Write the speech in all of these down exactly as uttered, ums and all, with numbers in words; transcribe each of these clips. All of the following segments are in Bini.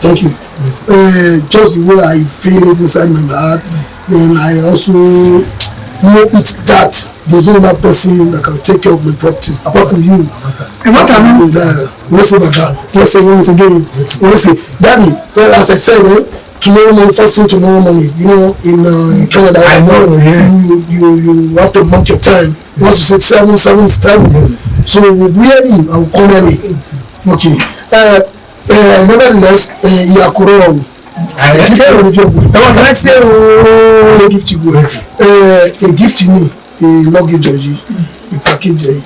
Thank you. Uh, just the way I feel it inside my heart, then I also know it that there's no other person that can take care of my properties apart from you. And what I mean, uh, we say, Baba, we say once again, we say, Daddy, well, as I said, eh, tomorrow morning, first thing tomorrow morning, you know, in uh, Canada, I know, yeah. you, you, you have to mark your time. Once you say seven, seven is seven. So really, I will come early. Okay. Uh, uh, nevertheless, uh, Yakuro, a gift ni fi ọgwẹ. Ẹ wá fẹ́ ṣe o. A gift ni. Uh, a gift ni, a luggage yi, a package yi.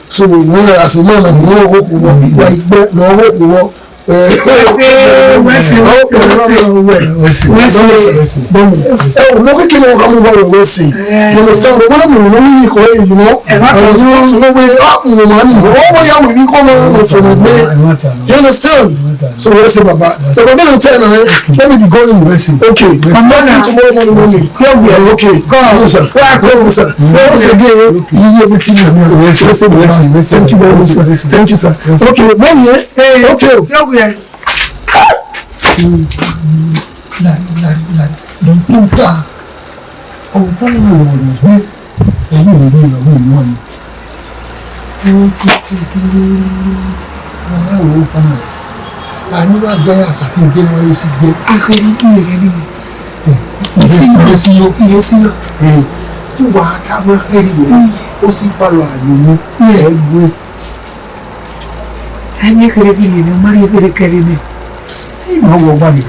So when, as a man, I'm no work, wa igbe, no work. Wẹ se, wẹ se, wẹ se, wẹ se. Wẹ se, wẹ se. Dọmọ. Ẹ, ọmọ kékeré wọn ka mu wẹ, wẹ se. You understand? Wọn na mu wọn ni ko, you know. Ẹ ma tọ. So no way, ah, no man. Oh, we are we come on for my day. You understand? So wẹ se, baba. So we're gonna tell her, let me be going. Wẹ se. Okay. Wẹ se. I'll see you tomorrow morning, morning. Yeah, okay. Come on, sir. Wẹ se, sir. Once again, you hear me, team. Wẹ se, wẹ se, wẹ se. Thank you very much, sir. Thank you, sir. Okay, mommy, eh? Hey, okay. Yo, we are. La, la, la, la, puta. Ọmọ táwọn ọmọ rẹ̀ gbé, ẹ̀yìn rẹ̀ rí ìrọ̀rùn ìwọ̀n ni. Ó ti ti di ọ̀rẹ́ òun kan náà. A ní wá gbé àṣàṣì gbé wọn yóò sì gbé. Àkèrè bí èrè ni. Ìyẹn sí yọ. Ìyẹn sí yọ. Ẹ̀, wà á tábìlì rẹ̀, ó sì pàlọ́ àyè mi. Ẹ̀ gbé. Ẹni kẹrẹkẹrẹ ni, ọ ma rhie kẹrẹkẹrẹ ni. Ẹ ma wọ ọgba ni.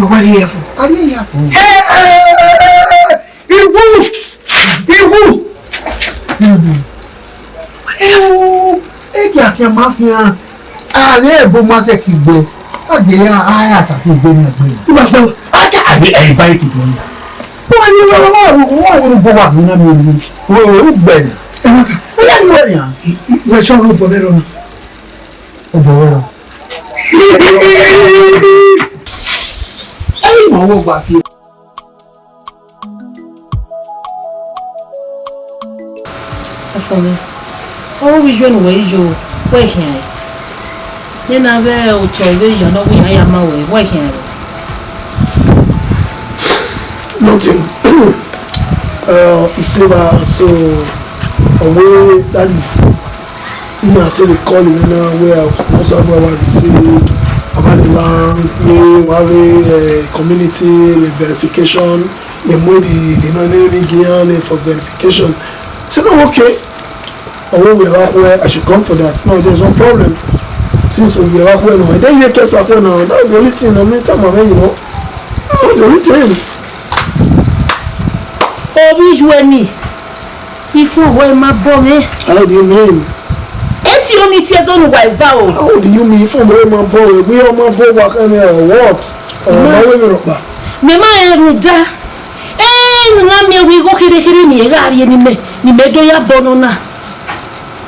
Ọgba ni ya fo. A ni ya fo. Ẹ, ẹ, ẹ, ẹ, ẹ, iwu! Iwu! Ewu! E gi afian ma fian. A ghe ebo ma sẹ ki gbẹ. A ghe ya, a ya sa fi gbẹ ni gbẹ. Iba gbẹ. A ga a ghe, a ba ki gbẹ ni. Wọ́n ní wọ́n wọ́n wọ́n wọ́n wọ́n bọ̀ wà nínú mi ni. Wọ́n wọ́n gbẹ ni. Ẹ má ta. Ó yà ni wọ́n ni à. Wọ́n sọ wọ́n bọ̀ bẹ́ẹ̀ lọ́nà. Ó bọ̀ wọ́n lọ. Ẹ yí wọ́n wọ́n gbà fi. Ọfumwẹ, ọ ru iye ne uwẹ yo, wẹ khian ẹre. Nena vbe otọ vbe ya ne ọ wẹ iran ya ma wẹ, wẹ khian ẹre. Nothing. Uh, it's over. So, away, that is, you know, I tell the call in now where I was about to say about the land, we have a, uh, community, the verification, we made the, the money we give for verification. So, no, okay. Or when we are where I should come for that. No, there's no problem. Since we are where now, and then you get up now. That's the only thing. I mean, time, I mean, you know, that's the only thing. Obi yuẹ ni, ifu wẹ ma bọ mwẹ. How do you mean? Eti oni si ẹzọ nu wa eva o. How do you mean? Ifu wẹ ma bọ, we ọ ma bọ wa kẹmẹ or what? Or ma wẹ mi rọkpa. Mẹ ma rẹn rhunmwuda. Ẹ, ne u na miẹn wẹ igho kherhe kherhe ni ẹ gha rrie ne imẹ, ne imẹ do ya bọ nọ na.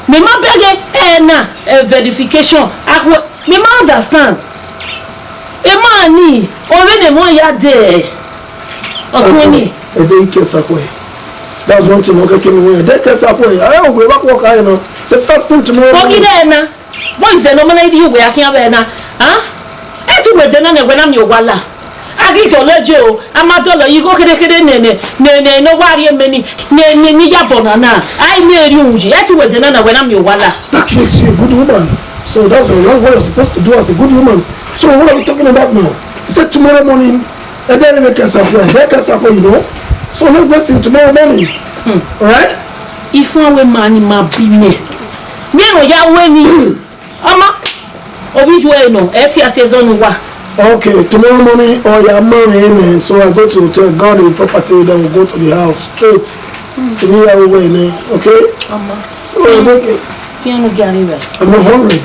Mẹ ma bẹghe, ẹ, na, ẹ, verification, akhuẹ, mẹ ma understand. Emwa ni, ọ vbe ne emwa ya dẹ, ọ tuẹ ni. Ẹdẹ i kẹsa khuẹ. That's one thing, okay, kí ni wọ́n yẹn. Ẹdẹ kẹsa khuẹ. Ẹ, òwe wa kọ ka yẹn na. Say first thing tomorrow morning. Ọ ghi dẹ na. Boys ẹ ne ọ ma na rhie uwẹ a khian vbe na, a? Ẹ te wẹ dẹ na nẹ wẹ na miẹn owa la. A ghi dọlọ je o, a ma dọlọ ye igho kherhe kherhe nẹ, nẹ, nẹ, nẹ, ne ọ wa rhie mẹ ni, nẹ, nẹ, ne I ya bọ na na, a i miẹn erriọ uhunmwu yi, ẹ te wẹ dẹ na nẹ wẹ na miẹn owa la. That makes you a good woman. So that's what, that's what you're supposed to do as a good woman. So what are we talking about now? He said tomorrow morning, ẹdẹ i vbe kẹsa khuẹ, ẹdẹ kẹsa khuẹ, you know. So let's wait till tomorrow morning. Hmm. All right? Ifuẹn wẹ ma ni ma bi mẹ. Mẹ no ya wẹ ni. Ọma, ovbi yu ẹre nọ, ẹ tie a si ẹzọ ne uwa. Okay, tomorrow morning, ọ ya ma mwẹ nẹ, so I go to hotel, guard the property, then we go to the house straight. Emwi hia vbe uwẹ nẹ, okay? Ọma. So, okay. Khian ne u gia rre evbare. I'm not hungry.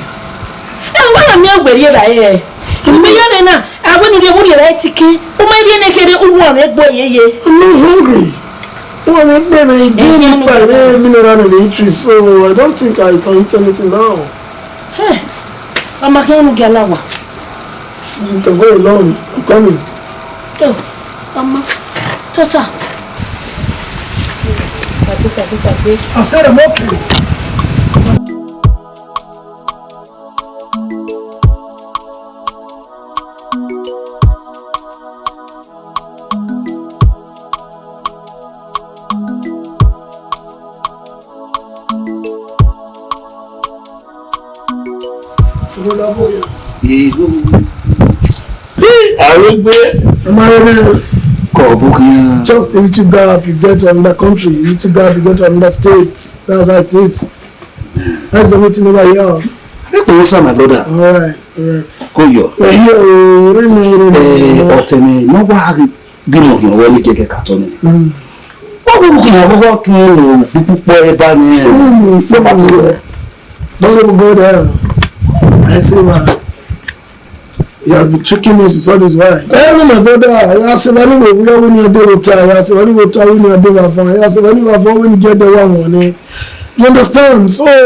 Ẹ, wa na miẹn ugbẹn rre evbare, ẹ. Ugbẹn ya rre na, a wẹ ne u rhie vbe u rhie ra etike. U ma rhie ne kherhe, u wẹ mwẹ egbe yeye. I'm not hungry. U wẹ mwẹ egbe nẹ, I drink mineral and eat trees, so I don't think I can eat anything now. Hey, ọma khian ne u gia la owa. You can go alone. I'm coming. Oh, ọma. Tota. Tagbe, tagbe, tagbe. I said I'm okay. Eho. Arogbe. Am I right? Kọ bukhian. Just a little gap you get to another country, a little gap you get to another state. That's how it is. That's everything over here. Make we answer, my brother. All right, all right. Go yo. Yeah, here, oh, really, really, eh, really. Ọtẹn ne ọ wa ghi, ghi nọ hiọn wẹ ne kẹkẹ ka tọ nẹ. Mm. Wa wo ghi ya wo tun ro kpukpukpọ eba ni. Mm, mm. Don't go there. I say, wa. He has been tricking me since all this while. Hey, my brother, ya sẹ evba ni vbe owẹ, wẹ ne I de vbe ota, ya sẹ evba ni vbe ota, wẹ ne I de vbe avan, ya sẹ evba ni vbe avan, wẹ ne I gie ẹdẹ wa wọn nẹ. You understand? So, eh, eh,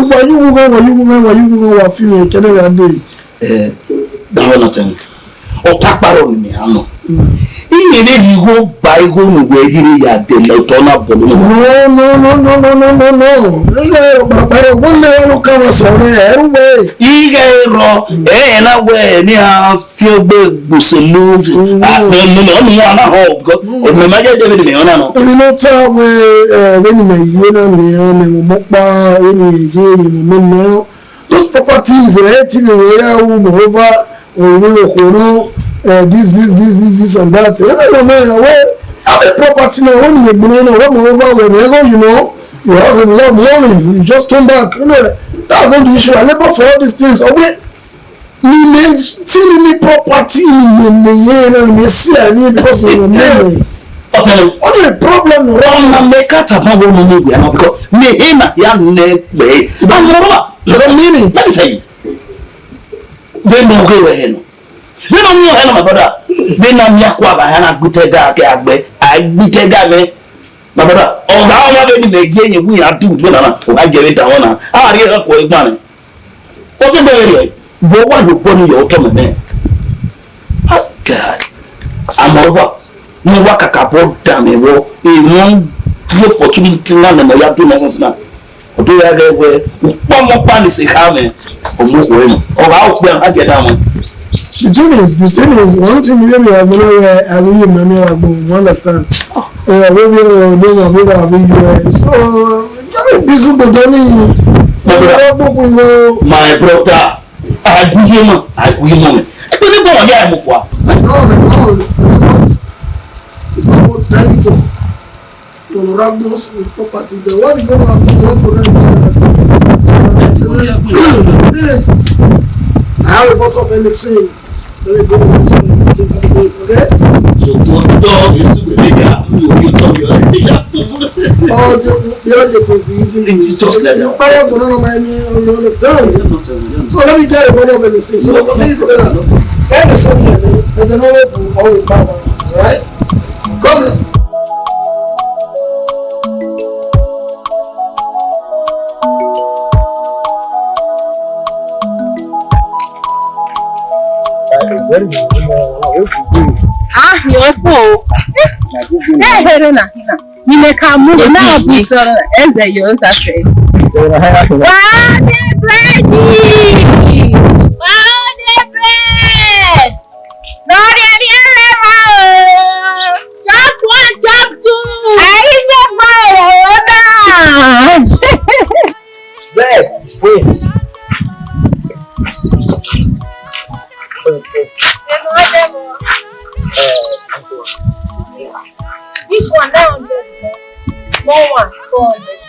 wa yu wu ghẹ, wa yu wu ghẹ, wa yu wu ghẹ, wa fi mwẹ kẹdẹ wa de. Eh, that one nothing. Ọta kparọ ni mẹ a nọ. Iye ne igho ba igho nu wẹ ghi re ya de lẹ otọ na bọ lu. No, no, no, no, no, no, no, no. Iye ọkpakparo, wẹ ne wa no ka wa sọ rẹ, ẹ ru wẹ. Ighẹ rọ, ẹ na wẹ ne a fi ogbe gbuselu. Mm. Ah, no, no, no, no, no, no, because, mm, mẹ ma je de vbe ne mẹ ọna nọ. Emwi ne ọ ta wẹ, eh, vbene imẹ ye na, mẹ, mẹ mu ọkpa, vbene imẹ ye, ye mu mẹ nẹ. Those properties, eh, thing we ya wu, moreover, we will okhuo nọ, eh, this, this, this, this, this and that. Eh, no, no, no, we have a property now, when we gbin now, we moreover, we never, you know, you have a lot of money, you just came back, you know, that's not the issue. I labor for all these things. Oh, wait, ni me, still ni property ni me, me, yeah, no, me see, I need because ni me, me. Ọtẹn. Only problem, no. Ọna mẹ ka tama wẹ ọna ni wẹ na, because me he na ya nẹ kpẹ. But moreover, let me tell you. Vbene ọ ghe wẹ hẹ nọ. Vbene ọ miẹn hẹ nọ, my brother. Vbene a miẹn akua ba hẹ na gbitẹ ga ke agbẹ, a gbitẹ ga mẹ. My brother, ọ gha ọmwa vbene imẹ gie ye wu ya du vbe nana, ọ gha jẹ vbe da wọn na. A rhie ẹre kọ egban nẹ. Ọ sẹ gbẹrẹ rẹ, vbe ọ wa ye obọ ni ye otọ mẹ nẹ. Ah, God. Amọrhọ, ne wa kakabọ dan mwẹ vbọ, emwi ghi opportunity na nọ ne ọ ya do nonsense na. Ọ do ya ghẹ wẹ, ukpọmọkpa ni se kha mwẹ, ọ mu okhuo nọ. Ọ gha okpia, a gie da mwẹ. The thing is, the thing is, one thing you really have, you know, where I will, you know, I go, you understand? Eh, we be, uh, we be, we be, we be, so, uh, just be busy, but don't need, My brother. My brother. Aiguiyemọ, aiguiyemọ mẹ. Ẹgbẹ ne gbọmọ ya ẹmọ fua. I know, I know, I know what it's not what dying for. Your Ragnos with property. Then what is the one for them that? Uh, so then, the thing is, I have a bottle of anything. Let me go and take out the bait, okay? So, what dog is the way they are? You talk your All the, the, all the things easy. It's just like that. Power go on, my man, you understand? So let me get a bottle of anything. So let me get a, get the song here, man. But you know what? Always power, all right? Come. Ah, your phone. Hey, hey, no, no, no. Ni mẹ ka mu na bu sọ ẹzẹ yo sa sẹ. Wa de bread. Wa de bread. No de de re ma o. Chop one, chop two. Ai se ma o da. Bread, wait. This one, nine hundred. Small one, four hundred.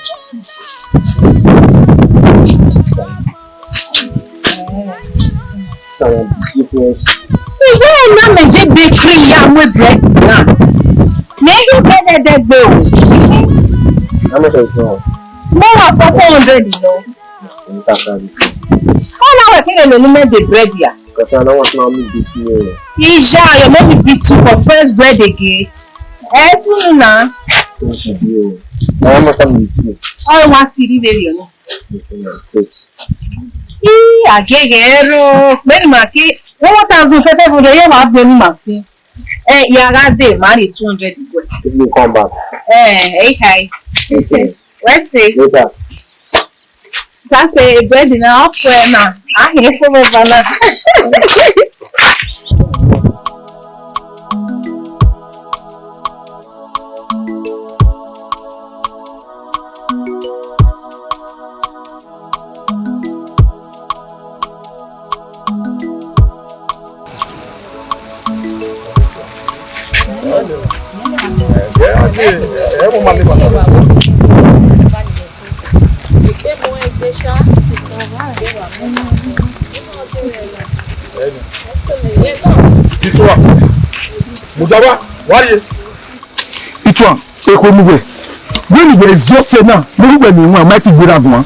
Ìwé ẹ̀ náà méjì bakery ya mú bread náà. Méjì bẹ́ẹ̀ dẹ́gbẹ́ o. How much is it? Small one for four hundred, you know. Ọ na wẹ kene ne mẹ de bread ya. Kọsa na wa tuma mi bi ti o. Ija, your mommy beat you for first bread again. Ẹ sunu na. Thank you. Na wa tuma mi bi ti. Ọ wa ti ri vbe rriọ na. Ii, agege ẹro, mẹ ni ma ke one thousand five hundred ye wa gbe ni ma si. Eh, ya gha de, ma rhie two hundred iguẹ. If you come back. Eh, eh, hi. Okay. Wẹ se. Later. Sase, bread na, ọ fẹ na. A hin fo vbe eva na. Itua, Mujaba, wari. Itua, ekho mu wẹ. Wẹ ni wẹ zọ sẹ na, mo ru wẹ ni wan, ma ti gbera guan.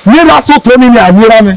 Ni ra so to ni ni a ni ra mẹ.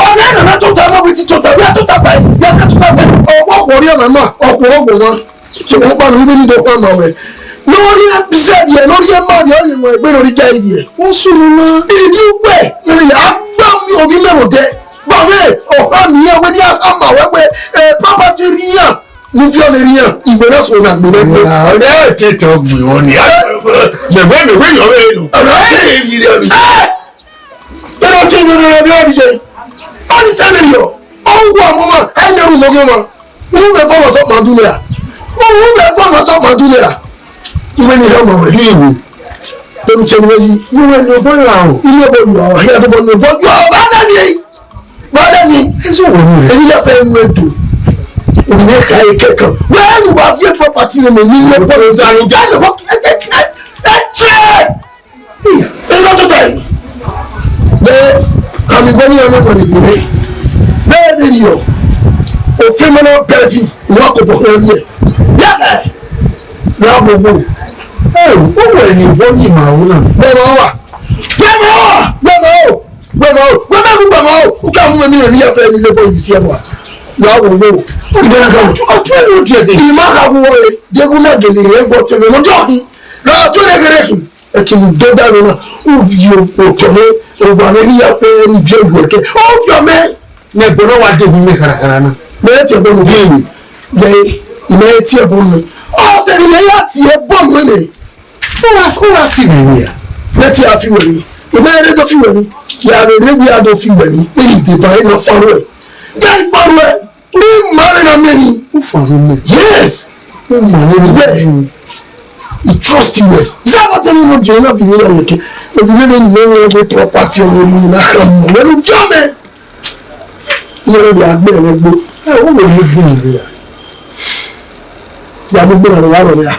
Ọna na tota ma witi tota, ya tota bai, ya ka tota bai. Ọwọ ọkhuọ rhie ọmwa ma, ọkhuọ ọgwọ ọmwa. Sokpan ọkpa ne I vbe ni do khama ruẹ, ne ọ rhie episode ye, ne ọ rhie ma vbe ọyẹnwẹn egbe ne ọ rhie ja ivbiẹ. Wọ́n sunu na. Ibi ugbẹ, ne ya gba mi ovbi mẹ vbe odẹ. Gba mwẹ, ọha miẹn wẹ ne a khama ruẹ wẹ, eh, property rhie iran. Mu viọ ne rhie iran, iwẹ na so na gbe mwẹ. Ọ̀rẹ́ ẹ̀ tètè ọgbìn wọn ni. Mẹ̀wẹ́, mẹ̀wẹ́ yọ ọ́ lọ. Ọ̀rẹ́ ẹ̀ yọ ọ́ lọ. Ẹ! Ẹ na tie ne rẹ vbe ọrịre. Ọnị sẹ vberriọ, ọ wu amọmọ, a i na ru nọ ghe ọmwa. U vbe fọmọ sẹ ọkpa dunian. U vbe fọmọ sẹ ọkpa dunian. Iwẹ ne I khama ruẹ. Iwe. Demi che ne uwẹ yi. Iwe ne obọ ya o. Ine obọ ya o. Hia do obọ ne obọ ya o. Ba da ni. Ba da ni. Eso wo ni rẹ. Eni ya fẹ nu edo. Eni ka ye kẹkan. Wẹ nu wa fi property ne me ni obọ ya. Ẹ che. Ẹ ka tota ẹre. Vbe, kami wẹ ne iran na wẹ ne egbe mwẹ. Vbe vberriọ, ofẹn ma na bẹn vi, ne ọ kobọ khian viẹ. Ya ẹ, ne a gbogbo. Ẹ, u wẹ ne obọ ni ma ru na. Vbe ma wa. Vbe ma wa. Vbe ma o. Vbe ma o. Vbe ma o. U ka mu emwi emwi ya fẹ emwi lebo emwi si ẹwa. Ne a gbogbo. Vbe ma o. Ọtun ẹre odiẹ de. I ma kha wu ore. Deghẹ u na gele rẹn gbọ tẹmwẹ ne ọ dọkhin. Ne a tu ẹre ghere khin. Ẹki ne u do da nọ na, u viọ otọ rẹ, owa mwẹ ne I ya fẹ ne I viọ yuẹ kẹ. Ọ viọ mẹ. Ne ẹbọ na wa de hu mẹ kharakara na. Mẹ i tie ẹbọ nu. Yẹẹ, mẹ i tie ẹbọ nu. Ọ sẹ ne mẹ ya tie ẹbọ nu nẹ. U wa, u wa fi wẹ nia. Mẹ i tie a fi wẹ nia. Mẹ i re do fi wẹ nia. Ya vbe rre, ya do fi wẹ nia. I deba, I na fa ruẹ. Ya I fa ruẹ. Ni ma vbe na miẹn ni. U fa ruẹ mẹ. Yes. U ma vbe na. Wẹ. I trust you well. Zaba tell me no je na bi ya weke. If you never know where the property of the na come. When you come. Iye rẹ vbe agbe rẹ gbo. Ẹ, o wo ni bu ni ya. Ya mo gbe na wa ro ya.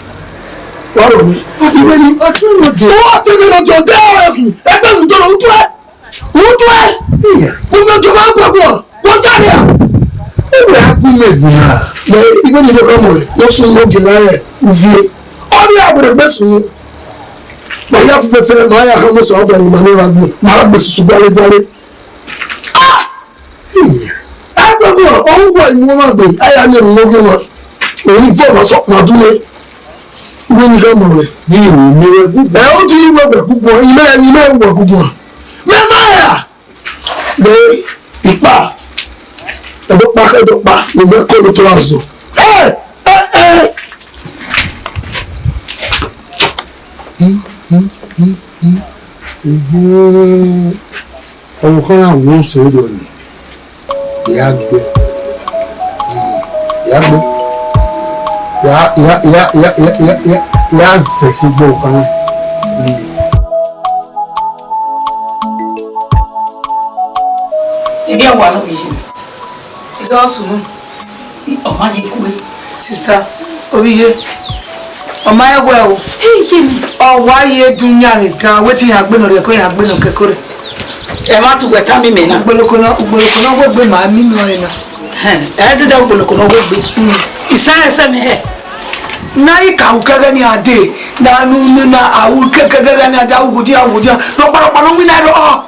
Wa ro mi. Iwe ni. Ọtun ẹre odiẹ. O tell me no je de o ki. Ẹgbẹ mi to lo utu ẹ. Utu ẹ. Iya. Mo me jo ma gbo gbo. Wo ja ya. Iwe agbe me gbe na. Ye iwe ni mo ka mo. Mo sun mo gela ẹ. Uvie. Ọ ni a gbere gbe sun. Ma ya fufefe, ma ya ha mo sọ ọgbẹni ma ne wa gbe. Ma gbe susu gbale gbale. Ah! Ẹgbẹgbẹ ọhunmwu ẹmwẹ ọmwa gbe, a ya miẹn ne ọ ghe ọmwa. Orinmwọ ma sọ ọkpa dule. Iwe ni gha mọ wẹ. Ni o ni wẹ gugu. Ẹ, o ti wẹ wẹ gugu, imẹ, imẹ wẹ gugu. Mẹ ma ya. Vbe ikpa. Ẹdọkpa, ẹdọkpa, imẹ ko lo to azọ. Ẹ, ẹ, ẹ. Ọvbokhan na wọọ sẹ erriọ ni, ya gbe, ya gbe, ya, ya, ya zẹ ẹse gbe ọvbokhan na. Ebi ọwa nọ vbe ye. Ẹ gha sunu. Ọ ma ye kue. Sista, ovbi iye, ọ ma rẹn wẹ o. Hey, Jimmy. Ọ wa ye du yan vbe gan, wetin ya gbe nọ rẹ, ko ya gbe nọ kẹko rẹ. Ẹ ma tu wẹ tama imẹ na. Ugboloko na, ugboloko na wegbe ma mi nọ ẹre na. Hẹn, ẹ dede ugboloko na wegbe. Mm. Isan ẹsẹ mẹ hẹ. Na i ka ukẹghẹ ni a dee. Na nu nu na awu kekekeke na da ugudia ugudia. Rọkparọkpa no wina rọ.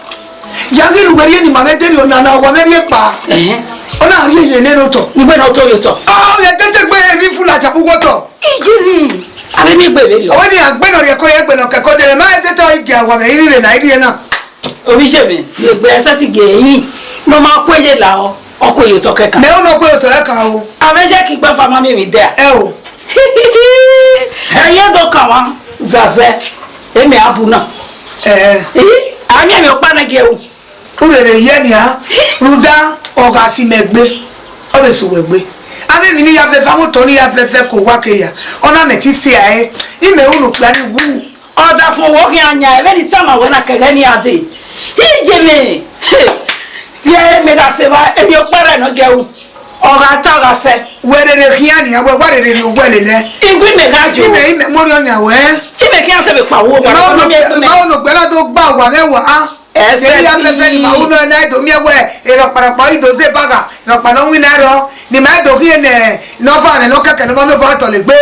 Ya ghi lu wẹrẹ ne ima vbe deri ona na wa vbe rhie kpa. Ẹhẹn. Ọ na rhie ye nene otọ. Ni wẹ ne ọ to ye otọ. Ọ ya tete gbe emwi fula ta kugbo otọ. Ije ni. Avbe miẹn egbe vberriọ. Ọ wẹ ne iran gbe nọ rhie ẹko ye egbe nọ kẹkẹ odẹ ma tete ọ i gia wa vbe iri rre na, iri na. Ovbi iye mwẹ, egbe ẹsẹtin gie ẹre yin ne ọ ma ku ye la ọ, ọ ku ye otọ kẹkan. Mẹ ọ nọ ku ye otọ kẹkan o. Avbe ye ke igbafa ma miẹn emwi dẹ a. Ẹ o. Ẹyẹ do kan mwa zazẹ, emẹ a bu na. Ẹ. Ih, a miẹn emwi ọkpa nẹ gie ru. U rere ye nian, rhunmwuda ọ gha si mẹ egbe, ọ vbe sẹ uwẹ egbe. Avbe emwi ne I ya fẹfẹ, avbe otọ ne I ya fẹfẹ ke owa ke ya, ọ na mẹ te si ẹre, imẹ ru ne okpia ni wu. Ọdafẹn, wẹ ọ khian yan, vbene I tama wẹ na kẹghẹ ne I ya dee. Iye mwẹ, he, vbe mẹ gha sẹ evba, emwi ọkpa rẹ nọ gie ru, ọ gha ta, ọ gha sẹ. Wẹ rere khian nian, wẹ wa rere rhie owẹ lele. Igue imẹ gha yo. Imẹ, imẹ, mẹ orhiọn yan wẹ. Imẹ khian sẹ vbe kpa wo, wa ma rhie ono, owẹ lele. Ma ono gbẹra do gba wa mwẹ wa. Ẹsẹ. Emwi ya fẹfẹ ni ma ru nọ na do miẹn wẹ, erọkpa rọkpa i do zẹ bagha, erọkpa ne ọ winna rrọọ, ne ima do khian ne, ne ọ va mwẹ ne ọ kẹkẹ ne ọ ma miẹn obọ tọlegbe.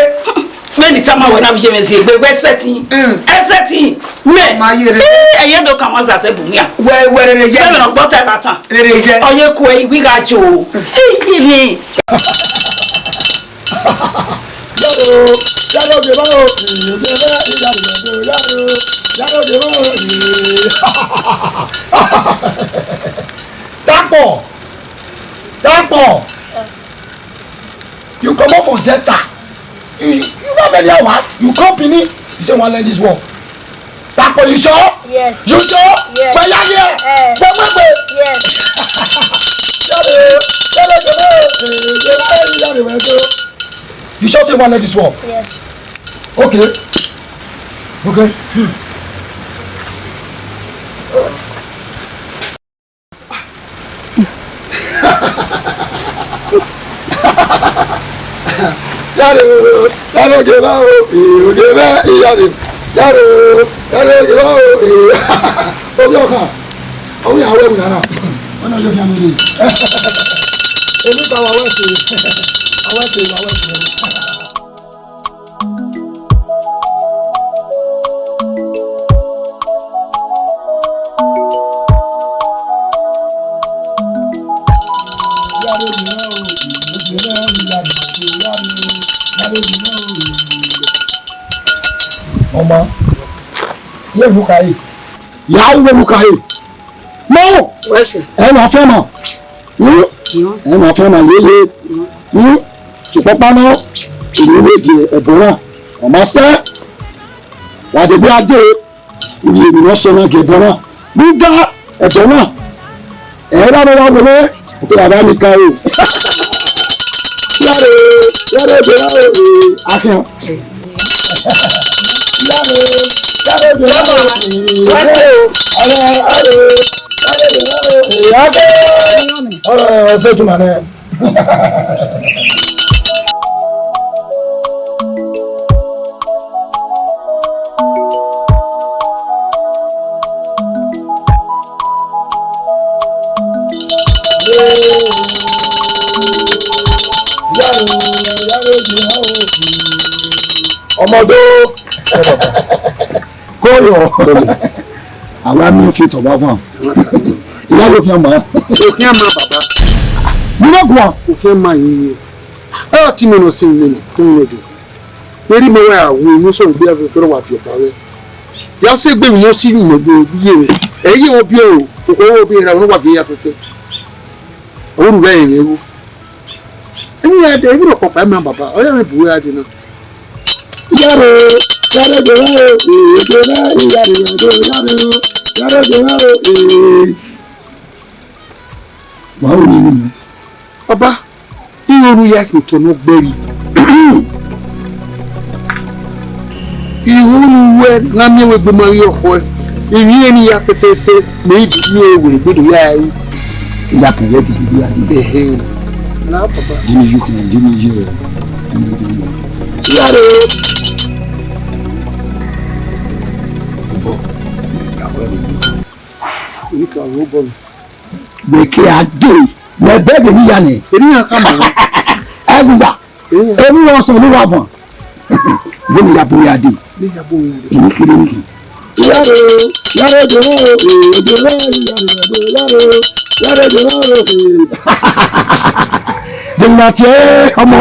Vbene I tama wẹ na vbe ye mwẹ ziengbe, wẹ ẹsẹtin. Mm. Ẹsẹtin, mẹ. Ma ye rre. Ii, ẹyẹ do kan mwa zazẹ bu wian. Wẹ, wẹ rere ye. Sẹ vbe ne ọ gbọ ta ẹvbo atan. Rere ye. Ọ ye ku ẹ, iwe gha yo. Mm. Ii, imi. Yaro, yaro, geba o, eh, geba, eh, yaro, yaro, yaro, geba o, eh. Tapo, Tapo, you comot for Delta. You, you know many hours. You come Benin. You say, "Wan learn this work." Tapo, you sure? Yes. You sure? Yes. Well, yeah, yeah. Eh. Wait, wait, wait. Yes. Sorry, sorry, sorry. Eh, eh, eh, eh, eh, eh. You sure say you wan learn this work? Yes. Okay. Okay. Yaro, yaro, geba o, eh, geba, yaro, yaro, yaro, geba o, eh. Obi ọkhan, ọmọ ya wẹ wina na. Ọna yo khian nure. Emi ka wa wẹ se, wa wẹ se, wa wẹ se. Ọma, ye vbe ukari. Ya ru vbene u ka re. No! Wẹ sẹ. Ẹ wa fẹ ma. Hmm? Hmm. Ẹ wa fẹ ma yeye. Hmm. Hmm. Sokpan ọkpa nọ, eni vbe gie ẹbọ na, ọ ma sẹ. Wa degbe a dee, u rhie emwi ne ọ sẹ na gie ẹbọ na. Rhunmwuda ẹbọ na, ẹ i ra vbe wa wẹẹ, ọ te ra vbe a ni ka ro. Yare, yare, yare, yare, akhian. Ọsẹ tuma nẹ. Ọmọdé. Kọyọ. Àwa mi fi tọba fún. Ìyá ló fi hàn máa. Òkè àmà bàbá. Mo náà gùn à. Òkè àmà yìí. Ẹ ti mi nọ sí mi nọ, tó ń lọ jù. Eré mọ wá àwọn èèyàn sọ̀rọ̀ bí afẹ́fẹ́ wà fi ọ̀pá rẹ. Ya ṣe gbé mi lọ sí ìmọ̀ bí obi yé rẹ̀. Ẹ yé wọn bí o, kòkó wọn bí ra wọn wà bí afẹ́fẹ́. Àwọn olùrẹ́ yẹn rẹ̀ wò. Ẹni yà dé, ebi rọ̀ pọ̀pọ̀ ẹ̀ máa bàbá, ọ̀yá mi bùwé adé náà. Yàrá, yàrá jẹ wá o, èèyàn jẹ wá, yàrá jẹ wá o, yàrá jẹ wá o, èèyàn. Wàá wò ní ìlú mi. Ọba, irun ya kì í tọ̀nà gbẹ́rì. Ihun ne uwẹ na miẹn wẹ egbe ma ghi ọkhọ ẹ, emwi ẹre ni ya fẹfẹfẹ, mẹ i di miẹn wẹ egbe do ya ru. Iya kẹrẹ gidi gidi gha dee. Ẹhẹn. Na papa. Dini yu kan, dini yu. Iyare. Obo. Ika wo bọ. Wẹ ke a dee, mẹ bẹghe ne I ya nẹ. Eni ya ka ma. Ẹziza. Eni ya. Eni wa sẹ ne wa van. Wẹ ne ya bu ya dee. Ne ya bu ya dee. Ini kere ni. Yaro, yaro de waro, eh, de waro, yaro, yaro, yaro de waro, eh. De na tie ọmọ.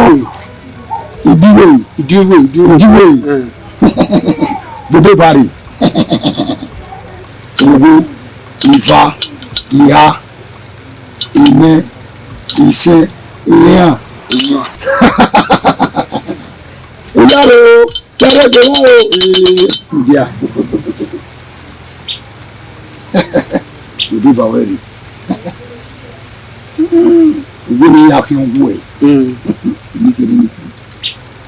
Idiwe, idiwe, idiwe. Idiwe. Eh. Bobo bari. Owo, iva, iha, imẹ, isẹ, iran. Yaro, yaro de waro, eh. Ndia. Idiba wẹ rre. Ugbẹn ne I ya khian uwu ẹre. Mm. Eni kherhe ni.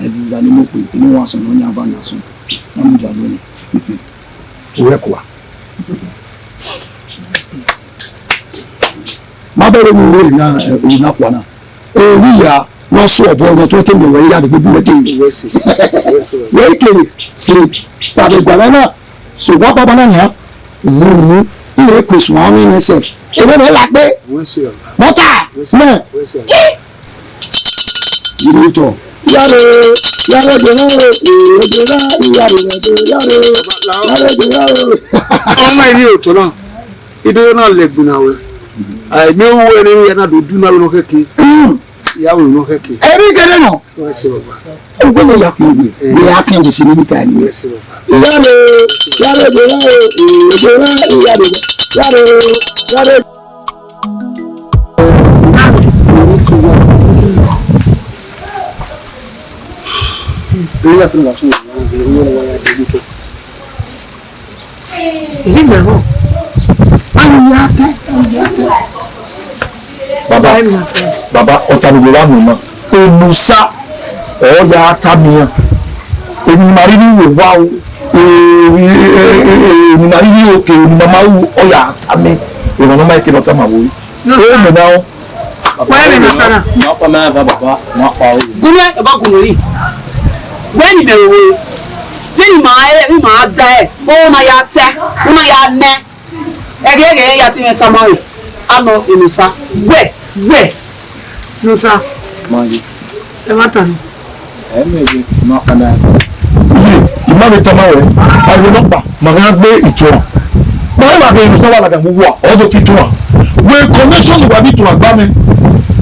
Ẹziza ne mo kpe, eni wa sọn ne ọ yan eva yan sọn. Na mu dia wẹ nẹ. Uwẹ kua. Ma bẹrẹ ne uwẹ na, eh, uwẹ na kua na. Ehi ya, ne ọ sẹ obọ, ne ọ tuẹ te miẹn wẹ ya degbe bu wẹ te. Wẹ si, wẹ si. Wẹ ke se, wa vbe gba na. So, wa baba na nia, uhunmwu, I re question ọnii nẹ sef. Ene ne la gbe. Wẹ si ọba. Mọta, wẹ si, mẹ. Wẹ si ọba. Yiri tọ. Yare, yare de yare, eh, de ya, yare, yare, yare de yare. Ọmọ iri otọ na, ido na lẹgbin na wẹ. Ai, mi wu ẹre ya na do du na ro nọ kẹkẹ. Ya ro nọ kẹkẹ. Eri gẹdẹ nọ. Wẹ si ọba. Ugbẹn ne ya khian wẹ, wẹ ya khian wẹ sẹ ne I ka ni. Wẹ si ọba. Yare, yare de yare, eh, de ya, yare, yare, yare. Èyí mẹ hàn. Baba, baba, ọta ni wẹ wa nọ na. Emusa, ọ ya tama iran. Emwi ne ima rhirhi ye owa o, emwi ne ima rhirhi ye oke, emwi ne ima ma ru, ọ ya tama. Emwa ne ọ ma kẹ ne ọ tama vbe ore. Emwi na ọ. Wẹ ne na ta na. Ma pa ma va baba, ma pa o. Gunẹ, ẹ ba gunẹ yi. Wẹ ni bẹrẹ owe. Vbene ima, vbene ima da ẹre, ọ na ya ta, ọ na ya nẹ. Ẹghẹ ẹghẹ ya te mwẹ tama re. Anọ Enusa. Wẹ, wẹ. Nusa. Ma ye. Ẹ ma ta nọ. Ẹ mẹ ye, ma kpana. Iye, ima vbe tama wẹ, a vbe nọ kpa, ma gha gbe ituan. Ma ma ghe Enusa wa ladian mu uwa, ọ do fi ituan. Wẹ connection wa bi ituan gba mẹ.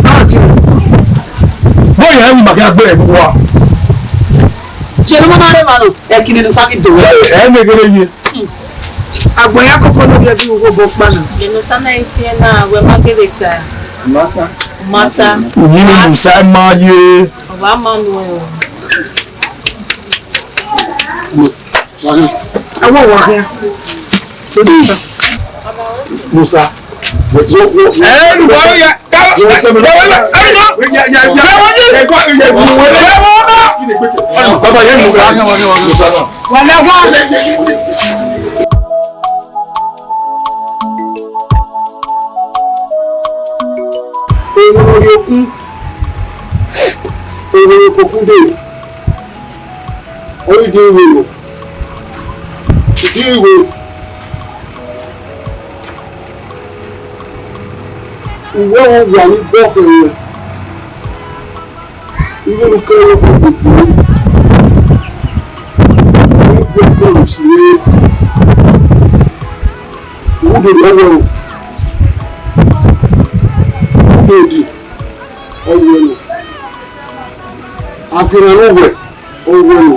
A ti. Bọ ya ni ma gha gbe rẹ mu uwa. Ṣe ló máa rẹ̀ máa lò, ẹ kì í nínú sábì dòwe. Ẹ ẹ mẹ gẹrẹ ye. Agbọn ya koko lórí ẹbí wo bó pa nà. Nínú sáná isi ẹ náà, wẹ má gẹrẹ ta. Mata. Mata. Yìí ni Musa máa ye. Ọba máa nu ẹ o. Ẹ wọ wà hẹ. Musa. Ẹ wọ ya. Baba yẹn ni Musa náà. Wàlá wà. Èrò orí okun, èrò òkùnkùn dé, orí di ìwé o, ìdí ìwé, ìwé wo wà ní bọ́ọ̀kì rẹ̀. Ighẹ ne ukẹrẹ ọkọ gbogbo, ne ukẹrẹ ọkọ si re, uwudo ni ọ wẹẹ o, uwudo odi ọ wẹẹ o, afianma ne uwẹ ọ wẹẹ o,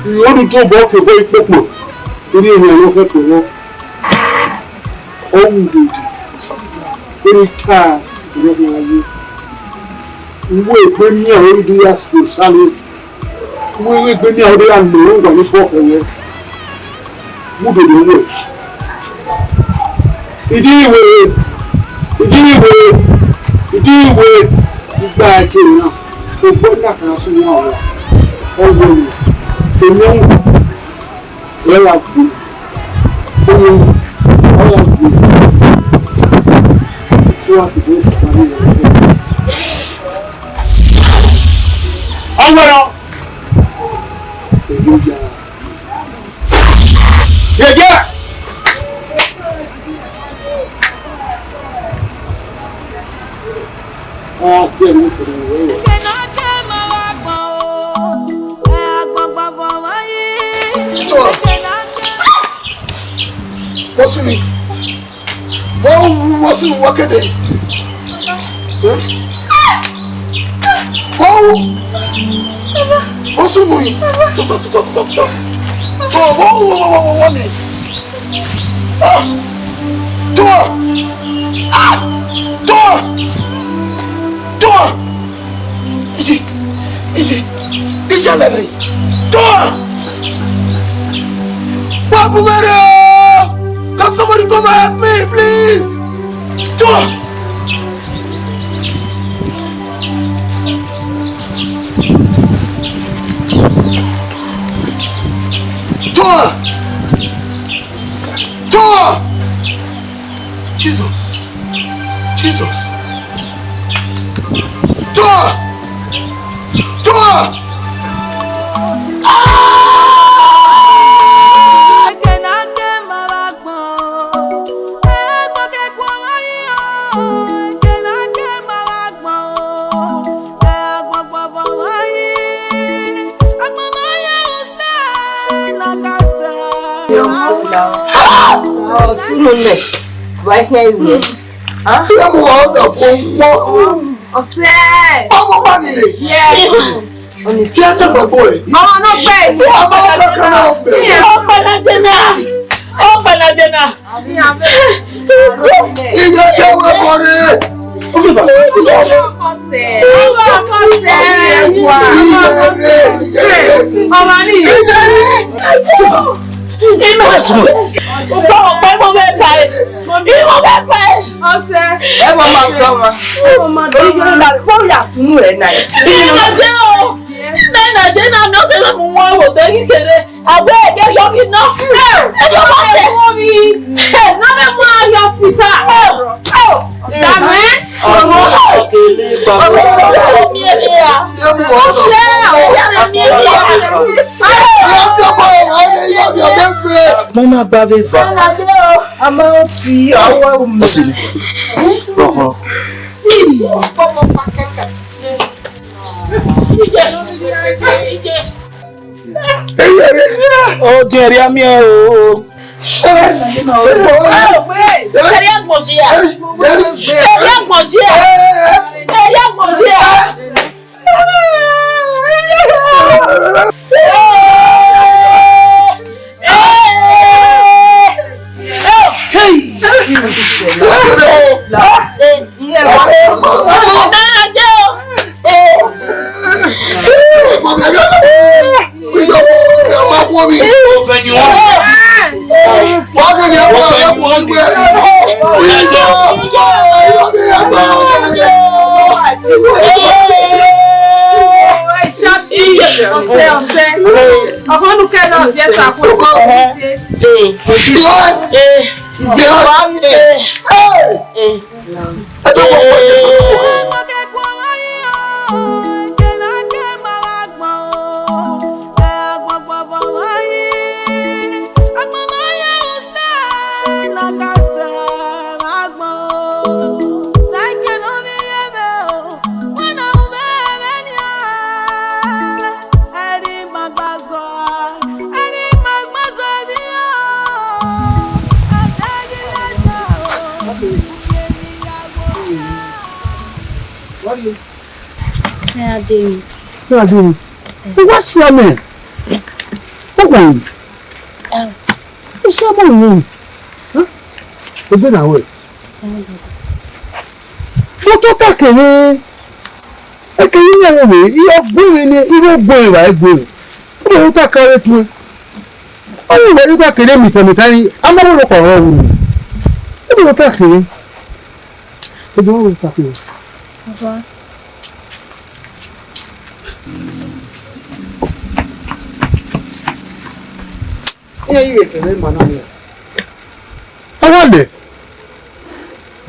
I ho ne u tobọ fi obọ ikpokpan, erriọ emwi ne ọ khẹke rrọọ. Ọ wu dede, vbene I ka rhie ọmwa ye. U wẹ egbe miẹn ọre I do ya Jerusalem. U wẹ egbe miẹn ọre I do ya nọ ẹre owa ni bọ ẹre. Wu dede wẹ. Idi wẹ, idi wẹ, idi wẹ. Igba ẹte na, ogbọ na kan sunu ọmwa. Ọ wẹ, emwi ọmwa. Ọ ya gbe. Ọ ya gbe. Ọ ya gbe. Ọwọ́ lọ. Èyí ó yára. Yẹ̀yẹ́. Ọ á sí ẹ̀mí ìṣẹ̀lẹ̀ rẹ̀. Vbọ wu vbọ sunu wa kede? Vbọ wu vbọ sunu yi? Tọ tọ tọ tọ tọ tọ. Tọ vbọ wu vbọ vbọ vbọ ni? Ah! Tọ! Ah! Tọ! Tọ! Ije, ije, ije lẹnẹ. Tọ! Wa bu mwẹ rre o! Can somebody come and help me, please? Tọ! Tọ! Tọ! Jesus! Jesus! Tọ! Tọ! Ah! Ọ sunu mẹ, wa hian iwe. Ẹ mu wa ọta fo mọ. Ọsẹ. Ọmọ bá nílé. Yes. Kí á tẹ̀gbà gbọ́ ẹ̀. Ọmọ náà pẹ́ ẹ̀. Ọmọ náà pẹ́ ẹ̀. Ọgbẹ̀nàjẹ̀nà. Ọgbẹ̀nàjẹ̀nà. Iye jẹ́ wẹ́ bọ̀ rẹ̀. Ọmọ ọkọsẹ̀. Ọmọ ọkọsẹ̀. Wà. Ọmọ ọkọsẹ̀. Ọmọ ní. Iye ní. Ìmọ̀. Ọgbọ́n ọ̀pẹ mo fẹ́ pa ẹ̀. Ìmọ̀ fẹ́ pa ẹ̀. Ọsẹ. Ẹ mọ ma tọ ma. Orí yóò la kó yà sunu ẹ̀ náà. Ìmọ̀ dé o. Mẹ́rin àjẹ́ náà mi ó ṣe lọ́mú wọn wò tẹ́lí ṣeré. Àbẹ́ ẹ̀jẹ̀ yọ mí ná. Ẹ yọ mọ́ tẹ̀. Ẹ náà bẹ mú ayé hospital. Dàmẹ́. Ọmọ tẹ̀lé bàbá. Ọmọ mi ẹ̀ mi yà. Ṣé àwọn ìyá mi ẹ̀ mi yà? Wọ́n máa gba veva. A máa ń fi ọwọ́ mi. Ó sì ní. Rọ̀kọ̀rọ̀. Ó jẹ́ ẹ̀rí àmì ẹ̀ o. Ẹ̀rí àgbọ̀jìyà. Ẹ̀rí àgbọ̀jìyà. Ẹ̀rí àgbọ̀jìyà. Hey! Ọsẹ, ọsẹ. Ọmọ nukẹ lọ fi ẹsẹ àpò ọkọ mi dé. Ẹ a dee. Ẹ a dee. Uwa si amẹ. Uwa yi. Usi amẹ yi. Ebe na wẹ. Mo tota kere. Ekere iran rẹn wẹ, iran gu mwẹ ne, iran gu mwẹ vbe gu mwẹ. Ọ do ta kere tue. Ọ wẹ ta kere mita mita ni, a ma wẹ ọkpa ọrọ wẹ. Ọ do ta kere. Ọ do ta kere. Papa. Iran yi vbe kere ma na nia. Ọ wa dẹ.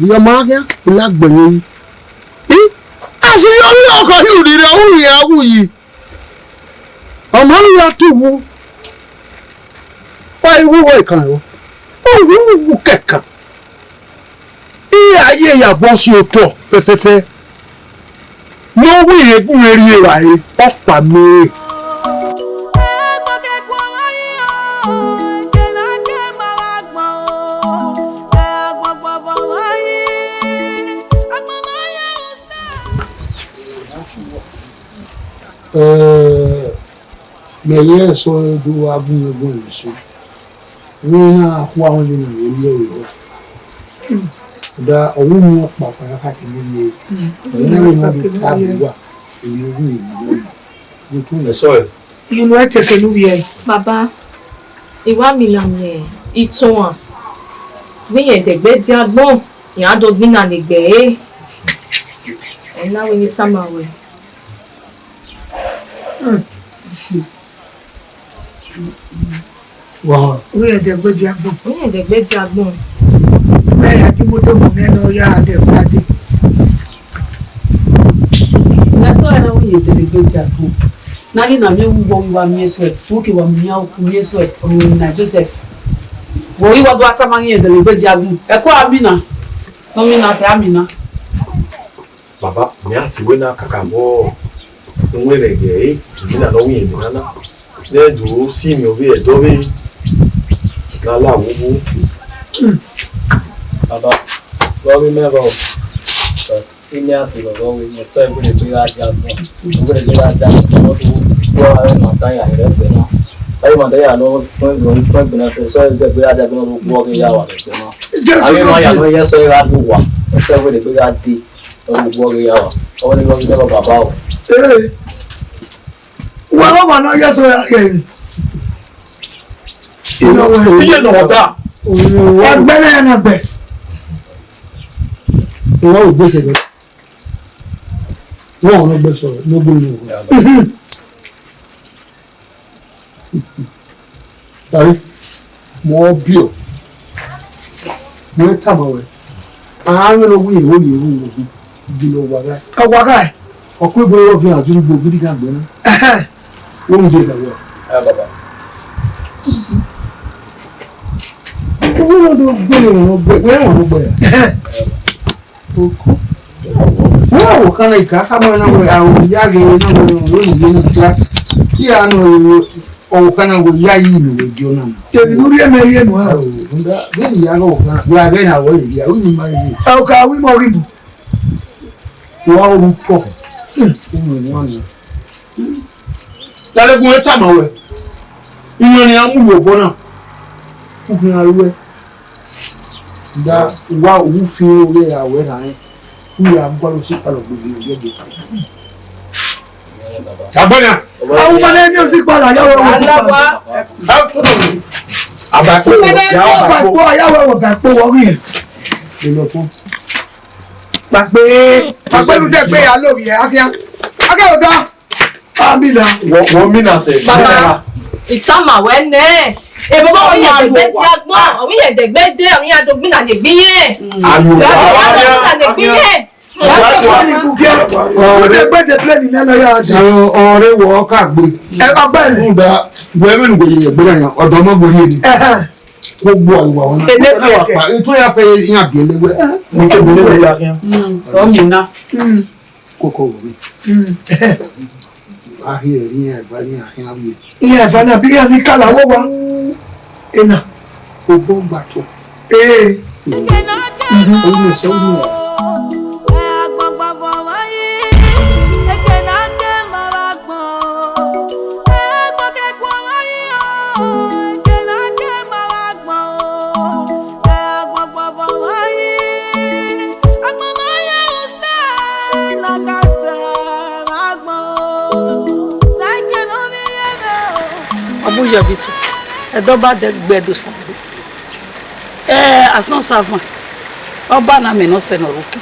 Iye ọma khian, u la gbẹn yẹn yi. I, a si yọ vbe ọkọ hi udi rẹ, u rhie a wu yi. Ọ ma ya te uwu. Wa i wu wẹ kan o. O wu wu kẹkan. Iran ye ya bọ si otọ fẹfẹfẹ. Ne ọ wẹ irẹn gu mwẹ rrie evbare, ọkpa nọ ẹre. Ẹ, mẹ ghẹ sẹ do wa gun mwẹ guan vbe eso. Vbene a khu aro vbene a vbe rri ẹre rọ, da ọ wu unu ọkpa ọkpa ya khake ne ovbi ẹre. Ọ na vbe na do ta vbe uwa, emwi ne ọ wu emwi ne ọ na. Vbe otọ mwẹ. Ẹsọe. Unu ẹtẹkẹ ne uvbi ẹre. Baba, I wa mina miẹn itohan vbe irẹn dẹgbe dia agbọn, iran do gbinna ne egbe ẹre. Ẹ na wẹ ne I tama ruẹ. Wa. Uwẹ dẹgbe dia agbọn. Uwẹ dẹgbe dia agbọn. Uwẹ ya di moto mu nẹ ne ọ ya dẹgbe ade. Na so ẹre uwẹ dẹgbe dia agbọn. Na ghi na miẹn vbe uwọ ghi wa miẹn sẹ, vbe uke wa miẹn uku miẹn sẹ, ọmọ na Joseph. Vbe ghi wa do a tama ghi dẹgbe dia agbọn. Ẹko Amina. Nọ mina sẹ Amina. Baba, mẹ a te wẹ na kakabọ uwẹ rẹn ghẹ ẹre, emwi na ne ọ ru emwi na na, ne ẹ do si mwẹ ovbi ẹdẹ ọvbehe ne a la vbe uwu. Baba, vbe ọ ghi mẹ vbọ, because eni a te vbe ọvbehe, ẹsọe wẹ egbe gha dia agbọn, wẹ egbe gha dia agbọn, ọ do wẹ ọre ma dan ya rẹ ẹgbẹ na. Ọre ma dan ya nọ fun egbe, fun egbe na, ẹsọe wẹ egbe gha dia agbọn, ọ do wẹ ọghe ya wa rẹ ẹgbẹ na. Jesu Avbe ma ya nọ. Nọ ye ẹsọe gha do wa, ẹsọe wẹ egbe gha dee. Ọmọ ọghe ya wa. Ọmọ ni wọ́n fi dẹ́wọ̀ bàbá o. Ee. Wẹ ọmọ ne ọ ye ẹsọe ya rhie emwi. Inọ wẹ. Iye nọ ta. Ẹgbẹ na ya na gbẹ. Ìwọ ò gbèsè rẹ. Wọn ò gbèsè rẹ, ló gbé mi wọ. Tari, mẹ ọ biẹ, mẹ tama wẹ, a vbe ne ọ wẹ ihwo ye ru wu, gele ọwa ghae. Ọwa ghae. Ọ ku egbe ọviẹn a zuru gbe gidigan gbe na. Ẹhẹn. Wo mu de da wẹ. Ẹ baba. Owó ló dé gbé ni wọn gbé, wẹ́n wọn gbé. Ẹhẹn. Oko. Wẹ ọvbokhan na, I ka khama na wẹ, a ru ya ghe na wẹ, wẹ ne I ye na dia. Iran nọ, ọvbokhan na wẹ, ya yi ne wẹ dio na. Tẹbi ne u rhie mẹ rhie nua. Aro, nda, vbene I ya ghe ọvbokhan, wẹ a ghẹ na wẹ ya, u ni ma ye. Ẹ, o ka wi mọ ghi bu. Wa ru pọ. Hmm. U mu wan na. Dale gun e tama wẹ. Iran ni a mu vbe obọ na. U khian ruẹ. Da wa u fi ore ya wẹ rhan. U ya gualọ si palọ gbegbe ye ge. Agbọna. Awu ma ne mi osi palọ, ya wẹ osi palọ. Abakpo, ya abakpo. Abakpo, ya wẹ abakpo wọ wi. Ilo tun. Pàpé, pàpé lu dẹ pé ya lórí ẹ, akíá. Akẹ́ ò dá. Amina. Wọ́n, wọ́n mina sẹ. Baba, ìtàmà wẹ́ nẹ́. Èmi bá wọn yẹn dẹ̀gbẹ́ di agbọ́n, àwọn yẹn dẹ̀gbẹ́ dé, àwọn yẹn adogbin náà lè gbin yẹn. Ayo. Àwọn yẹn adogbin náà lè gbin yẹn. Wọ́n ti wá ní ibùkẹ́. Wọ́n ti gbé the plane ní ẹlẹ́yà àjà. Ọ̀rẹ́ wọ ká gbé. Ẹ, ọgbẹ́ ni. Ǹda, wẹ́ẹ́ mẹ́nu gbòòrò yẹn gbéra yẹn, ọ̀dọ́ ọmọ gbòòrò yẹn ni. Ẹhẹ́. Gbogbo àyùwà wọn náà. Èmi fi ẹ̀kẹ́. Ètò yà fẹ́ yín àbí ẹlẹ́wẹ́. Mo kẹ́ mi lélẹ̀ yà kí n. Ọmọ náà. Kókó wò mí. Ahi ẹ̀rí yẹn, ẹ̀gbá yẹn, ahi àwí yẹn. Ìyẹn ẹ̀fà náà bí yẹn ní kàlà wọ́ wa. Ẹ̀nà. Ogbó gbà tó. Ee. Orí mi sọ wí wọn. Ọ bu yọ vitu, ẹdẹ ọba dẹ gbẹ do sa gbe. Ẹ, asọn sa van, ọba na mẹ ne ọ sẹ ne ọ rre uki,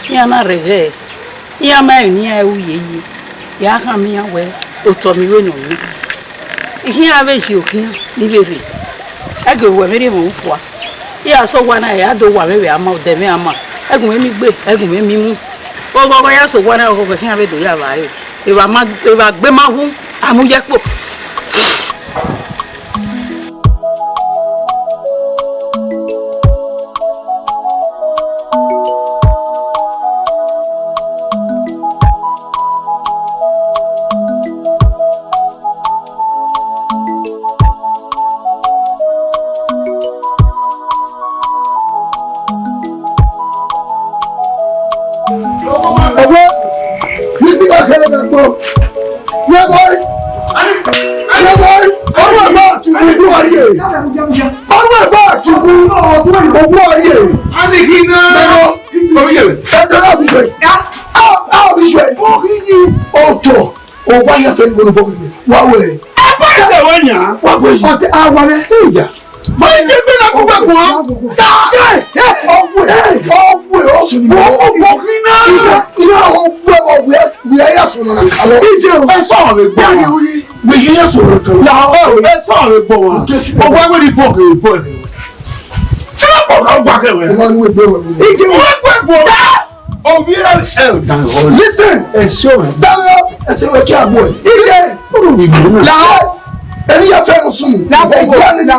iran na rre ẹghẹ, iran ma emwi ne iran ru yeye, ya khama iran wẹẹ, otọ mẹ vbene ọ nọ. I khian vbe yi okhian ni vbe rre, ẹghẹ owẹ mwẹ rhie mwẹ ufua. Iran sẹ owa na, ya do wa mwẹ vbe ama, odẹ mwẹ ama, ẹgun mwẹ miẹn igbe, ẹgun mwẹ miẹn imu. Oghọghọ ya sẹ owa na, oghọghọ khian vbe do ya vba re. Evba ma, evba gbe ma wu, a mu ye ẹkpo. Ọgbọ, ní sí ọkẹlẹ náà gbọ́. Yẹ Owó ọrịe. Ọmọ ẹ̀fọ́ àti ikú. Owó ọrịe. A ní kí n ná. Ẹ̀rọ. Orí yẹn. Ẹ̀dọ̀ náà bí ṣe. Á, á, á bí ṣe. Ọ̀tọ̀. O wa ya fẹ́ gbọ́dọ̀ bọ́ mi. Wa wẹ̀. Ẹ bá yà lẹ̀ wẹ̀ yàn. Wa wẹ̀ yìí. Ọ̀tẹ̀, a wà lẹ̀. Ìjà. Báyìí jẹ́ pé náà kó fẹ́ kùn án. Ọwọ́ ẹ̀, ọwọ́ ẹ̀, ọ̀sùn ni. Mo kò kí náà. Ìyá, ìyá ọwọ́ ẹ̀, ọwọ́ ẹ̀, wíyá yà sùn náà. Ìjẹ́ o. Ẹ sọ̀rọ̀ mi gbọ́. Báyìí wíyá yà sùn náà. Làwọn ẹ̀ sọ̀rọ̀ mi gbọ́ wa. Ọwọ́ ẹ̀ wẹ̀ ni bọ̀ kì í bọ̀ ẹ̀. Ṣé wọ́n pọ̀ lọ́wọ́ gbà kẹwẹ́? Ẹ máa ń wé gbé wọn. Ìjẹ́ wọ́n pẹ̀ bọ̀ dá. Obi ẹ ẹ dan o. Listen. Ẹ ṣe o. Daniel, ẹ ṣe wẹ kí a bọ ẹ. Iye. Uru mi gbọ na. La. Ẹni yẹ fẹ́ musun. La bọ bọ. Ẹni yẹ ni la.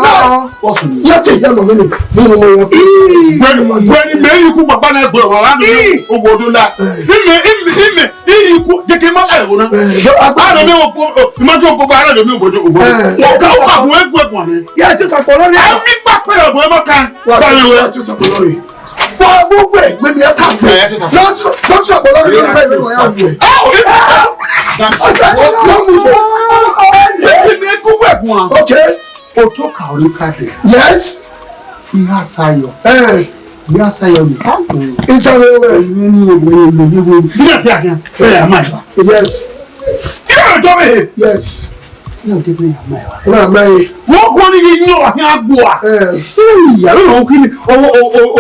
Ọsùn. Yẹ ti yẹ mọ mi ni. Mi ni mo yọ. Ii. Gbẹni gbẹni mẹ yi ku papa na gbọ wa la mi. Ii. Owo do la. Ime ime ime yi ku je ke ma la wo na. Ẹ, yọ, agba. Ara mi o ko, ma jo ko ba ara mi o bojo owo. Ẹ. O ka o ka bu e ku e ku ni. Yẹ ti sa polo ni. A mi pa pe o bo ma kan. Wa ti sa polo ni. Fọ gbogbo ẹgbẹ mi ẹ ka gbẹ. Lọ sọ polo ni, lọ bẹ yọ ya wẹ. Okay. Oto ka ọni ka dẹ. Yes. Iha sayọ. Eh. Iha sayọ ni. Ìtàn rẹ. Ìwé ni ìwé ni ìwé ni. Bí wọ́n ti àgbẹ̀, ẹ yà máa yọ. Yes. Kí ló dọ́ bẹ́ẹ̀? Yes. Ní òde bí yà máa yọ. Wọ́n á máa yẹ. Wọ́n kọ́ ní yín yín ọ̀hún àgbo à. Eh. Ìyá ló lọ́wọ́ kí ni ọwọ́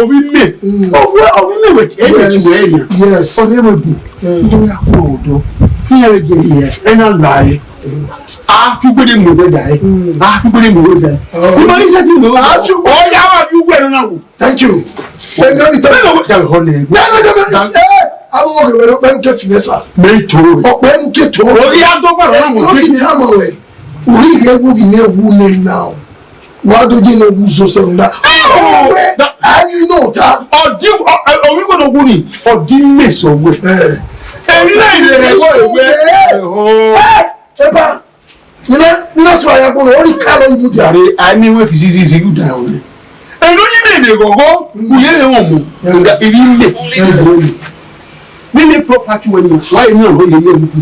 òbí mi. Mm. Ọwọ́ òbí mi wẹ̀ tí ẹ yẹ ti wẹ̀ yẹn. Yes. Ọdẹ wẹ̀ bù. Eh. Nítorí àpò ọ̀dọ́. Kí ẹ lè jẹ ìyẹn. Ẹ náà là á yẹ. A fi gbede mu wẹ da ẹ. Mm. A fi gbede mu wẹ da ẹ. Oh. Ìmọ̀ yín ṣe ti mọ̀ wẹ. A fi gbede. Ọ̀ya wa bí wẹ̀ lọ́nà wò. Thank you. Èmi ò ní tẹ́lẹ̀. Bẹ́ẹ̀ ló wọ́n jà lọ́wọ́ ni. Dáná jẹ́ bẹ́ẹ̀ ṣe. Àwọn ọmọ rẹ̀ ló pẹ́ ń ké fìmẹ́ sà. Mẹ́ ń tó rẹ̀. Ọ̀pẹ́ ń ké tó. Orí adọ́gbà lọ́nà mọ̀. Lórí tí a mọ̀ wẹ̀. Orí ìyẹn wù mí ní ewu mi náà. Wàá dojú ní ewu sọ̀sẹ̀ ńlá. Ọ̀pẹ́ àyìn náà ta. Ọ̀dí orí gbọ́dọ̀ wù ní. Ọ̀dí mẹ́sàn-án wẹ̀. Ẹ̀. Èmi náà ìrẹ̀lẹ̀ wọ̀ ìwé. Ẹ̀. Ẹ bá. Nina, nina sọ aya gbọmọ, ọ ri ka lọ ibu dia. Are, a ni wẹ kisi si si yu da ọnẹ. Ẹnu yín lè lè gọgọ, u yẹ wọn mọ. Nga ibi lè, ibi lè. Nínú property wẹ ni, why ni ọ̀rọ̀ yẹn yẹ wípé.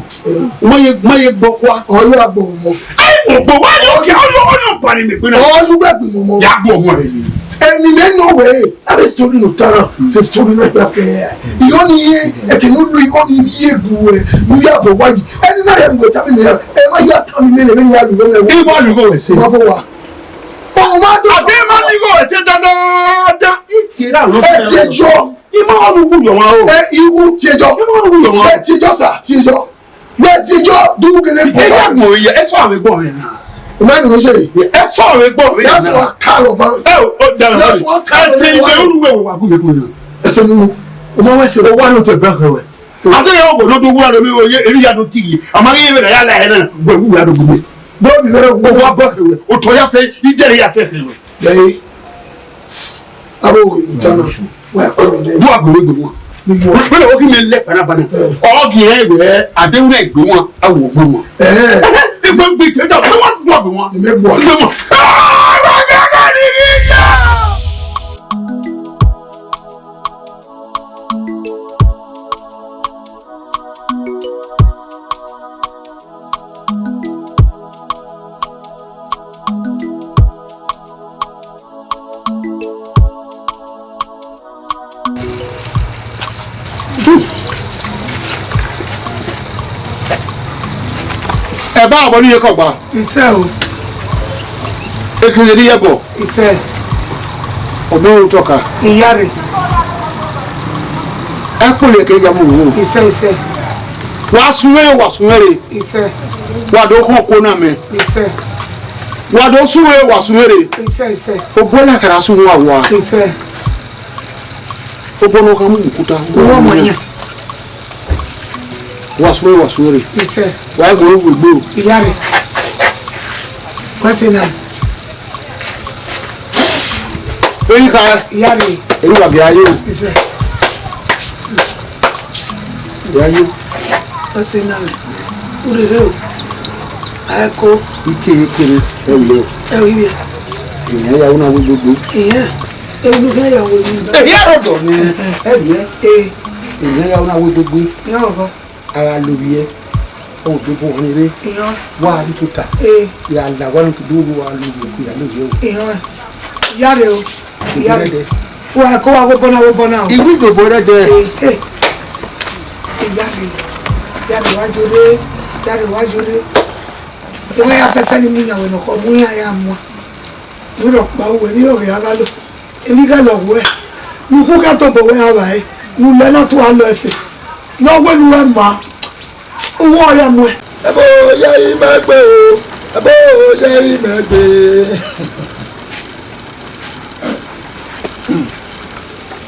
Wọ́n yẹ, wọ́n yẹ gbọ́ kwa. Ọyọ agbọ ọmọ. Ẹ mọ̀ pé wọ́n yóò kí ọyọ ọyọ parí mi fún náà. Ọyọ gbẹgbẹ mọ mọ. Yà gbọ́ ọmọ rẹ yìí. Ẹni lẹ́nu wẹ̀, a bẹ story nù tara, ṣe story náà yà fẹ́. Ìyọ́ ni yẹ, ẹ̀kẹ́ ló lu ikọ́ ni yẹ bu ẹ̀, ló yà bọ̀ wáyé. Ẹni náà yẹ mọ̀ tàbí mi yà, ẹ má yà tàbí mi lè ní yà lùwẹ̀ wẹ̀. Ìwọ lùwẹ̀ wẹ̀ sí. Má bọ̀ wá. Ọmọ máa dùn. Àbí má ní kò ṣe dáadáa. Ìkìlá ló fẹ́. Ẹ ti jọ. Ìmọ̀ ọ̀run wù yọ̀ wọn o. Ẹ iwu ti jọ. Ìmọ̀ ọ̀run wù yọ̀ wọn. Ẹ ti jọ sà, ti jọ. Ẹ ti jọ dúró gẹlẹ́ bọ̀. Ẹ yà mọ̀ iye, ẹ sọ àwọn ẹgbọ́n rẹ̀ náà. Ìmọ̀ ẹnu ṣe. Ẹ sọ àwọn ẹgbọ́n rẹ̀ náà. Yà sọ ká lọ bá. Ẹ o, ó dára. Yà sọ ká lọ bá. Ẹ ṣe ìwé olúwẹ̀ wà fún mi kò yàn. Ẹ ṣe nínú. Ọmọ wẹ̀ ṣe. Ó wà ní oṣù bẹ́ẹ̀ fẹ́ wẹ̀. Adéyẹwò kò lọ́dún wúrà lómi wo yé, èmi yà ló tì yìí. Àmọ́ yé bẹ̀rẹ̀ yà láyé náà, wẹ̀ wúrà ló gbé. Bọ́ọ̀lù bẹ̀rẹ̀ wọ. Ó wá bọ̀ kẹwẹ̀, ó tọ́ yà fẹ́, ìjẹ́rìí yà fẹ́ kẹwẹ̀. Lẹ́yìn, abo wò ní Ghana, wọ́n yà kọ́ mi lẹ́yìn. Wọ́n àgbèrè gbé wọn. Níbo? Wọ́n lọ́wọ́ kí mi lẹ́ fana bana. Ẹ. Ọ̀gì ẹ̀ wẹ̀, àdéhùn ẹ̀ gbé wọn, a wò gbé wọn. Ẹ. Ìgbẹ́ gbé tẹ́tà, wọ́n wá gbọ́ gbé wọn. Ìmẹ̀ gbọ́. Ìgbẹ́ mọ̀. Ẹ bá ọ̀bọ níye kọ̀ gbà. Iṣẹ́ o. Ekele ní yẹ bọ̀. Iṣẹ́. Ọ̀bẹ wo tọ́ka. Ìyá rẹ̀. Ẹ kò lè kẹ́ ìyàwó wò. Iṣẹ́, iṣẹ́. Wàá sunwé, wàá sunwé rè. Iṣẹ́. Wàá dó kàn kó náà mẹ́. Iṣẹ́. Wàá dó sunwé, wàá sunwé rè. Iṣẹ́, iṣẹ́. O bọ́lá kàrà sunwó àwa. Iṣẹ́. Ó bọ́ náà ká mú òkúta. Owó ọmọ yẹn. Wàá súnmọ́, wàá súnmọ́ rè. Iṣẹ́. Wàá gbọ́ owó ìgbò. Ìyá rẹ̀. Wọ́n ṣe náà. Èyí ka. Ìyá rẹ̀. Èyí wà bí ayé o. Iṣẹ́. Bí ayé o. Wọ́n ṣe náà. Wúrere o. Ayako. Ike ekele. Ẹ wùlé o. Ẹ wù ibi. Ìyẹn yàwó náà wí gbogbo. Ìyẹn. Ẹ wù ibi yàwó yìí. Èyí àròdọ̀ ni. Ẹ rí ẹ. Ee. Èyí yàwó náà wí gbogbo. Ìyá ọ̀bọ. Ara ló bí ẹ. Odobo họn ire. Iran. Wa ri tota. Eh. Ya la wa lu kidu wa lu lu ku ya lu ye o. Iran. Yare o. Yare. Wa ko wa go bona go bona o. Iwi dobo re de. Eh, eh. Yare. Yare wa jore. Yare wa jore. Ewe ya fẹfẹ ni mu yan wẹ nọkọ mu yan ya mu. Wẹ rọ kpa uwẹ vbe ọghe a gha lo. Emwi gha lọ wẹ. Ne u khu gha tobọ wẹ a vba ẹre. Ne u lẹ na tu alọ ẹfe. Ne ọ wẹ ne uwẹ ma. Uwẹ ọ ya muẹn. Ẹbọ ya imẹ gbe o. Ẹbọ ya imẹ gbe.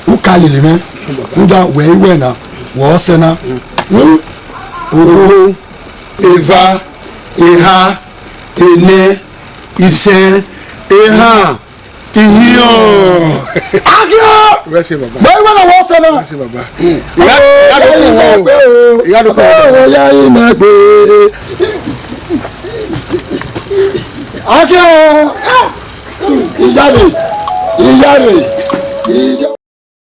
U ka lele mwẹ, rhunmwuda wẹ i wẹ na, wẹ ọsẹ na. Oho, eva, eha, enẹ, isẹn, ehan, ihiọn. Agiọ! Wẹ se baba. Wẹ i wẹ na, wẹ ọsẹ na. Wẹ se baba. Ìyá, ìyá ló kù wọ o. Ìyá ló kù wọ. Ọwọ ya imẹ gbe. Agiọ! Ìyá rẹ, ìyá rẹ, ìyá.